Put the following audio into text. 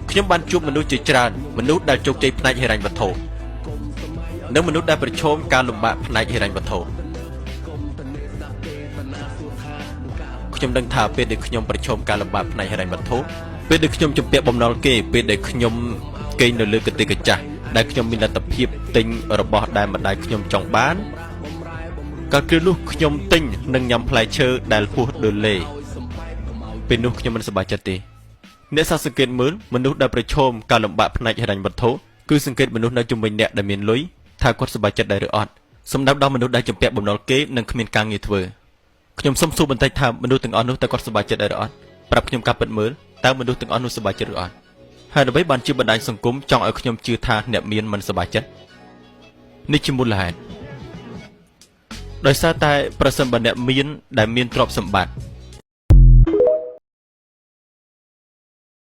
ខ្ញុំបានជួបមនុស្សជាច្រើនមនុស្សដែលជោគជ័យផ្នែកហិរញ្ញវត្ថុនិងមនុស្សដែលប្រឈមការលំបាកផ្នែកហិរញ្ញវត្ថុខ្ញុំដឹងថាពេលដែលខ្ញុំប្រឈមការលំបាកផ្នែកហិរញ្ញវត្ថុពេលដែលខ្ញុំជំពាក់បំណុលគេពេលដែលខ្ញុំគេងនៅលើកន្ទេលកាចាស់ដែលខ្ញុំមានលទ្ធភាពទិញរបស់ដែលម្ដាយខ្ញុំចង់បានកាលគ្រានោះខ្ញុំទិញនិងញ៉ាំផ្លែឈើដែលហួសដូលេពេលនោះខ្ញុំមិនសប្បាយចិត្តទេអ្នកសាសង្កេតមើលមនុស្សដែលប្រឈមការលំបាកផ្នែកហិរញ្ញវត្ថុគឺសង្កេតមនុស្សនៅជុំវិញអ្នកដែលមានលុយថាគាត់សប្បាយចិត្តដែរឬអត់សម្រាប់ដល់មនុស្សដែលជំពាក់បំណុលគេនិងគ្មានការងារធ្វើខ្ញុំសូមសួរបន្តិចថាមនុស្សទាំងអស់នោះតើគាត់សប្បាយចិត្តដែរឬអត់ប្រាប់ខ្ញុំការពិតមើលតើមនុស្សទាំងអស់នោះសប្បាយចិត្តឬអត់ហើយអ្វីបានជាបណ្ដាញសង្គមចង់ឲ្យខ្ញុំជឿថាអ្នកមានមិនសប្បាយចិត្តនេះជាមូលហេតុដោយសារតែប្រសិនបើអ្នកមានដែលមានទ្រព្យសម្បត្តិ